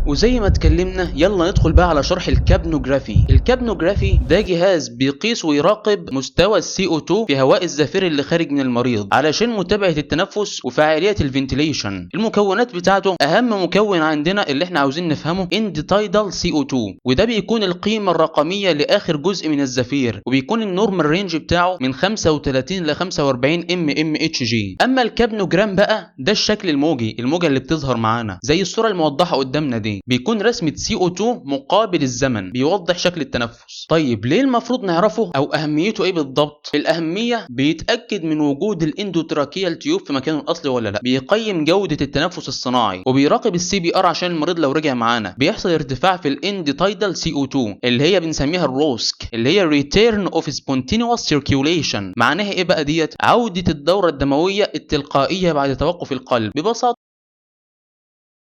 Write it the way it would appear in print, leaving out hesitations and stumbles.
وزي ما اتكلمنا يلا ندخل بقى على شرح ال capnography. ال capnography ده جهاز بيقيس ويراقب مستوى ال CO2 في هواء الزفير اللي خارج من المريض علشان متابعة التنفس وفعالية ال ventilation. المكونات بتاعته، اهم مكون عندنا اللي احنا عاوزين نفهمه end tidal CO2، وده بيكون القيمة الرقمية لاخر جزء من الزفير، وبيكون ال normal range بتاعه من 35 ل 45 mmHg. اما ال capnogram بقى ده الشكل الموجي، الموجة اللي بتظهر معانا زي الصورة الموضحة قدامنا دي، بيكون رسمة CO2 مقابل الزمن بيوضح شكل التنفس. طيب ليه المفروض نعرفه او اهميته ايه بالضبط؟ الاهمية بيتأكد من وجود ال endotracheal tube في مكانه الاصلي ولا لا، بيقيم جودة التنفس الصناعي، وبيراقب ال CPR عشان المريض لو رجع معانا بيحصل ارتفاع في ال end tidal CO2 اللي هي بنسميها ال ROSC، اللي هي return of spontaneous circulation. معناها ايه بقى ديت؟ عودة الدورة الدموية التلقائية بعد توقف القلب. ببساطة